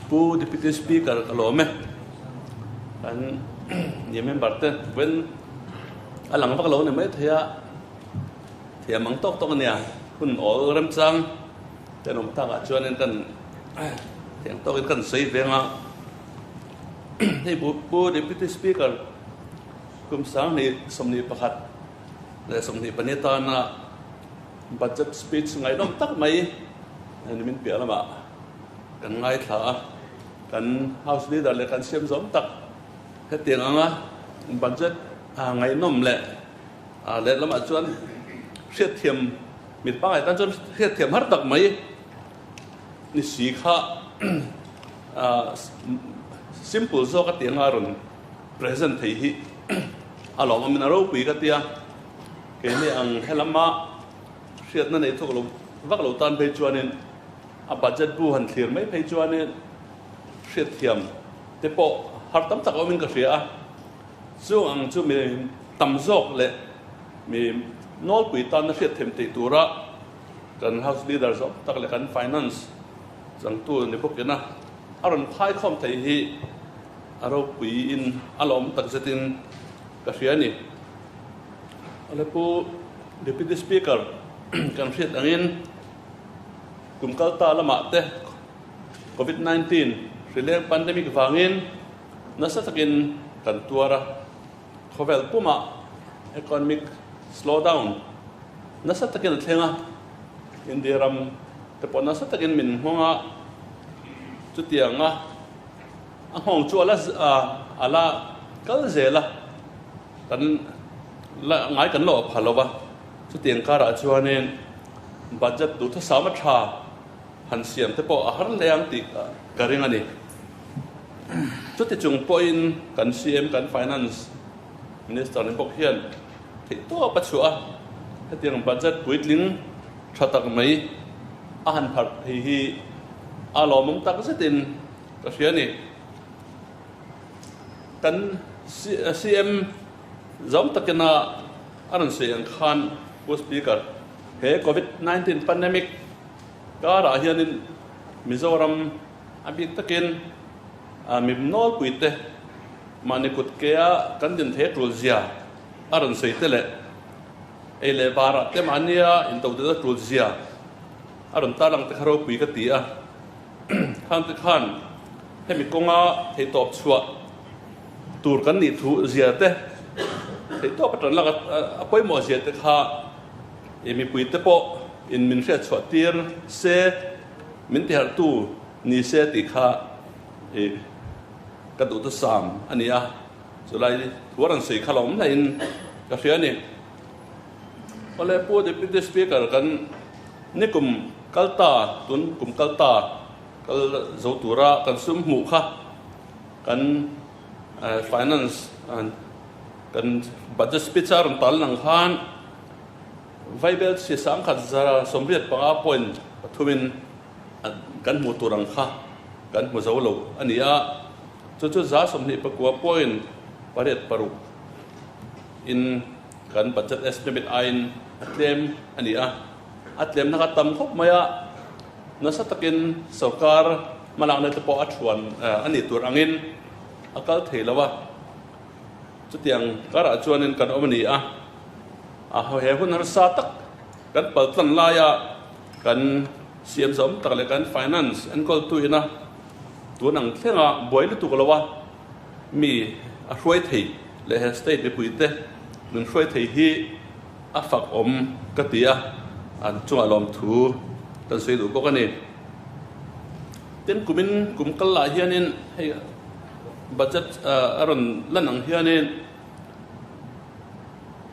Pu Deputy Speaker ka lawm e. Kan ni member te ven a lang vak lo ni mai thei a, thiam ang tawk tawk a nia. Hun awl remchang te an awm takah chuanin kan thiam tawkin kan sawi veng a. Hei Pu Deputy Speaker kum 2021 leh 24 tana Budget speech ngaihnawm tak mai nimin piah lamah kan ngaithla a, kan House Leader leh kan siam zawm tak hetiang anga budget ngaihnawm leh lehlamah chuan hriatthiam mit pangngai tan chuan hriatthiam har tak mai ni si kha simple zawk a tih anga rawn present thei hi a lawmawmin a ropui ka tia. Keini ang helama hriatna nei thawk lo vak lo tan phei chuanin a budget bu han thlir mai phei chuanin hriatthiam te pawh har tam tak awmin ka hria a. Chung ang chu mi tam zawk leh mi nawlpui tana hriatthiam theih tura kan House Leader zawk tak leh kan Finance changtu ni bawkina a rawn phaikhawm theih hi a ropuiin a lawm takzetin ka hria a ni. Alepu Deputy Speaker kan hriat angin kum kal ta lamah te Covid 19 hrileng pandemic vangin nasa takin kan tuar a, khawvel pumah economic slowdown nasa takin a thleng a, India ram te pawh nasa takin min nghawng a, chutianga a nghawng chu a la a la kal zel a. Kan la ngai kan lo a pha lo va, chutiang karah chuanin budget duhthusam a tha han siam te pawh a har hle ang tih ka ring a ni. Chuti chung pawhin kan CM kan Finance Minister ni bawk hian theihtawp a chhuah a, hetiang budget puitling tha tak mai a han pharh thei hi a lawmawm tak zetin ka hria a ni. Kan CM zawm takina a rawn sawi ang khan Pu Speaker, he Covid 19 pandemic karah hianin Mizoram a bik takin mimnawlpui te mahni kut kea kan din thei tul zia a rawn sawi te leh ei leh barah te mahnia intodelh a tul zia a rawn tarlang te kha ropui ka ti a. Khang te khan hemi kawnga theihtawp chhuah tur kan nih thu zia te, theihtawp a tan lak a pawimawh zia te kha i mipui te pawh in min hriat chhuah tir se, min tiharhtu ni se tih kha i ka duhthusam a ni a, chulai thu a rawn sawi kha lo awm hlaiin ka hria a ni. Awle Pu Deputy Speaker kan nikum kal ta tun kum kal ta kal zo tura kan sum hmuh kha kan finance kan budget speech a rawn tal nang khan Vaibel chhi 1085.3 in kan hmuh tur ang kha kan hmu zo lo a ni a, chu chu 29.86 in kan budget estimate aiin a tlem a ni a, a tlemna kha tam khawp mai a, nasa takin sorkar hmalakna te pawh a thuan a nih tur angin a kal thei lo a, chutiang karah chuanin kan awm a ni a, a he hun harsa tak kan paltlan laia kan siam zawm tak leh kan finance enkawltu ina tun ang thlenga buai lutuk lo a. Mi a hruai thei leh he state mipuite min hruai thei hi a fak awm ka ti a, an chungah lawmthu kan sawi duh bawk a ni. Tin, kumin kum kal lah hianin hei budget a rawn lan ang hianin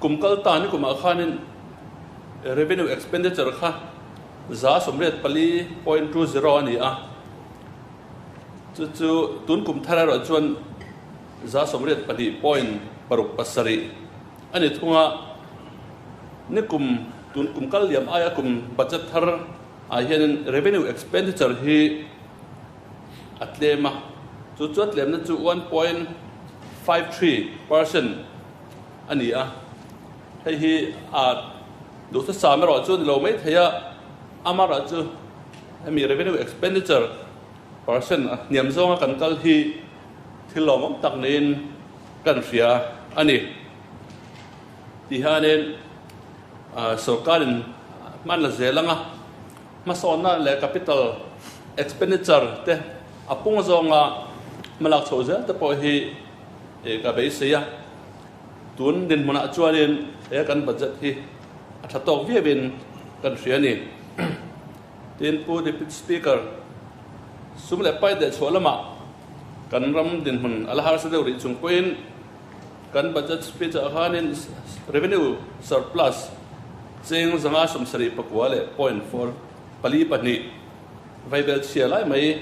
kum kal ta ni kumah khanin revenue expenditure kha 84.20 a ni a. Chu chu tun kum thar erawh chuan 82.67 a ni thung a, ni kum tun kum kal liam aia kum budget thar ah hianin revenue expenditure hi a tlem a, chu chu a tlemna chu 1.53% a ni a, hei hi a duhthusam erawh chu ni lo maithei a, amaherawhchu hemi revenue expenditure. Percent a hniam zawnga kan kal hi thil lawmawm tak niin kan hria a ni. Ti hianin sorkarin hman la zel anga hmasawnna leh capital expenditure te a pung zawnga hmalak chhoh zel te pawh hi ka beisei a. Tun dinhmunah chuanin he kan budget hi a tha tawk viauin kan hria a ni. Tin, Pu Deputy Speaker, sum leh pai deh chhuah lamah kan ram dinhmun a la harsa deuh rih chung pawhin kan budget speech ah khanin revenue surplus cheng 174 leh point four pali pahnih vaibel chhia lai mai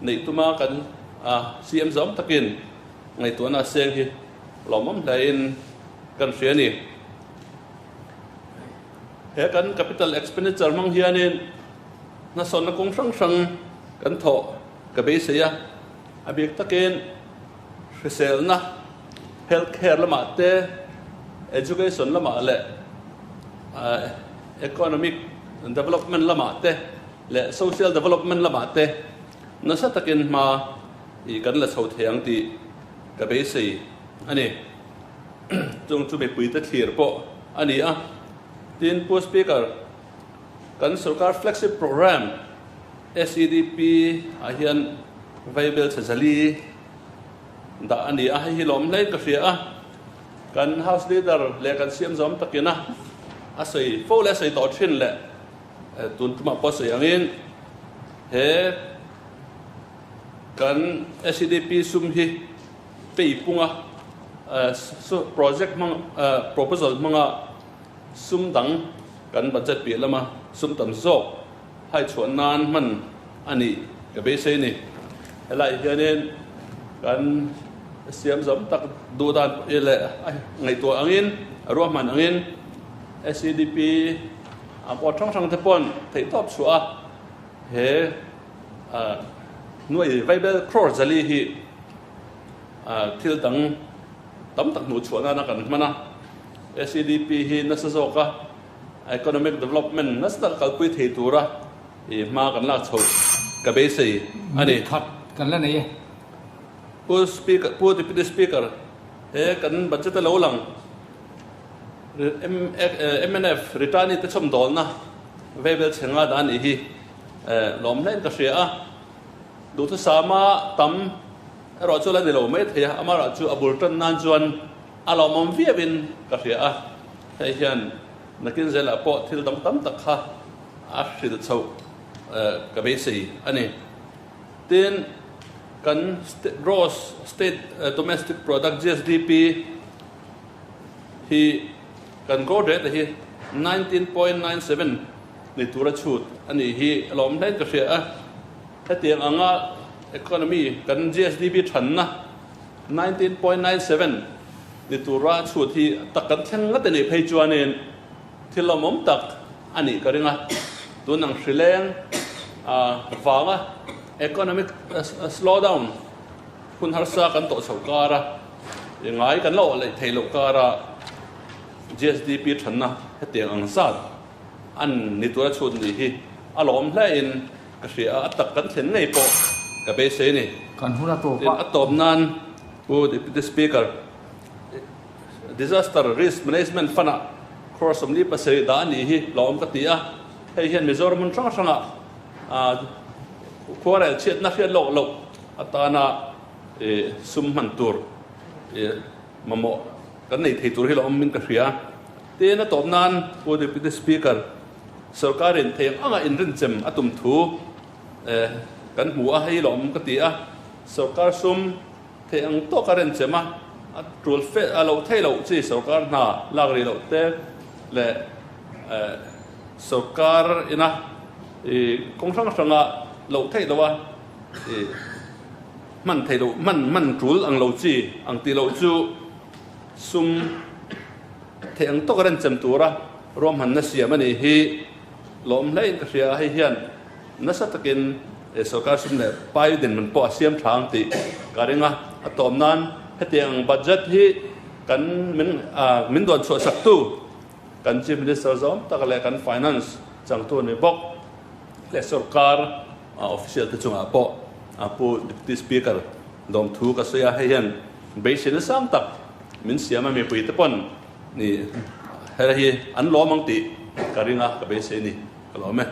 neih tuma kan CM zawm takin ngaihtuahna seng hi lawmawm hlein kan hria a ni. He kan capital expenditure hmang hianin hnasawnna kawng hrang hrang kan thawh ka beisei a, a bik takin hriselna, health care lamah te, education lamah leh economic development lamah te leh social development lamah te nasa takin hma i kan la chho thei ang tih ka beisei a ni. Chung chu mipuite thlir pawh a ni a. Tin, Pu Speaker, kan sorkar flagship programme SEDP ah hian vaibel chhe zali dah a ni a, hei hi lawm hlein ka hria a. Kan House Leader leh kan CM zawm takin a a sawi fo leh a sawi tawh thin leh tun tumah pawh a sawi angin he kan SEDP sum hi peipunga project hmang proposal hmanga sum dang kan budget piah lama sum tam zawk hai chhuah nan hman a nih ka beisei a ni. Helaiah hianin kan siam zawm tak duh dan leh ngaihtuah angin a ruahman angin SEDP a pawh hrang hrang te pawn theihtawp chhuah a he nuai vaibel crore zali hi Thil dang tam tak hmuh chhuah nana kan hman a, SEDP hi nasa zawka economic development nasa taka kalpui thei tura i hma kan lak chhoh ka beisei a ni. That kan la nei e. Pu Speaker, Pu Deputy Speaker, he kan budget a lo lang mnf returnee te chhawmdawlna veibel chhe nga dah a nih hi lawm hlein ka hria a. Duhthusama tam erawh chu la ni lo mai thei a, amaherawh chu a bul tan nan chuan a lawmawm viauin ka hria a, hei hian nakin zelah pawh thil dang tam tak kha a hrilh chhoh ka beisei a ni. Tin, kan Gross State Domestic Product, GSDP, hi kan growth rate hi 19.97 ni tura chhut a nih hi a lawm hlein ka hria a. Hetiang anga economy kan GSDP thanna 19.97 ni tura chhut hi tak kan thleng ngat a nih phei chuanin thil lawmawm tak a nih ka ring a. Tun ang hrileng vanga economic slowdown hun harsa kan tawh chho kar a, ngai kan la awh leh theih loh kara GSDP thanna hetiang ang zat an ni tura chhut nih hi a lawm hlein ka hria a, a tak kan thlen ngei pawh ka beisei a ni. Kan hun a tawp a. Tin, a tawp nan Pu Deputy Speaker, Disaster Risk Management Fund ah crore 47 dah a nih hi lawm ka ti a, hei hian Mizoram hmun hrang hrangah khuarel chhiatna hriat lawk loh atana sum hman tur mamawh kan nei thei tur hi lawm in ka hria. Tin, a tawp nan Pu Deputy Speaker, Sorkarin thei ang anga inrinchem a tum thu kan hmu a, hei lawm ka ti a. Sorkar sum thei ang tawka renchem a, a tul fe a loh theih loh chi sorkar hna lak rih loh te leh sorkar ina kawng hrang hranga loh theih loh a hman theih loh hman hman tul ang lo chi ang tih loh chu sum Theih ang tawk a renchem tura ruahmanna siam a nih hi lawm hlein ka hria a, hei hian nasa takin sorkar sum leh pai dinhmun pawh a siam tha ang tih ka ring a. A tawp nan hetiang budget hi kan min min duan chhuah saktu kan Chief Minister zawm tak leh kan Finance changtu ni bawk leh sorkar official te chungah pawh. Pu Deputy Speaker lawmthu ka sawi a, hei hian beiseina sang tak min siam a, mipuite pawn ni hela hi an lawm ang tih ka ring a, ka beisei a ni. Ka lawm e.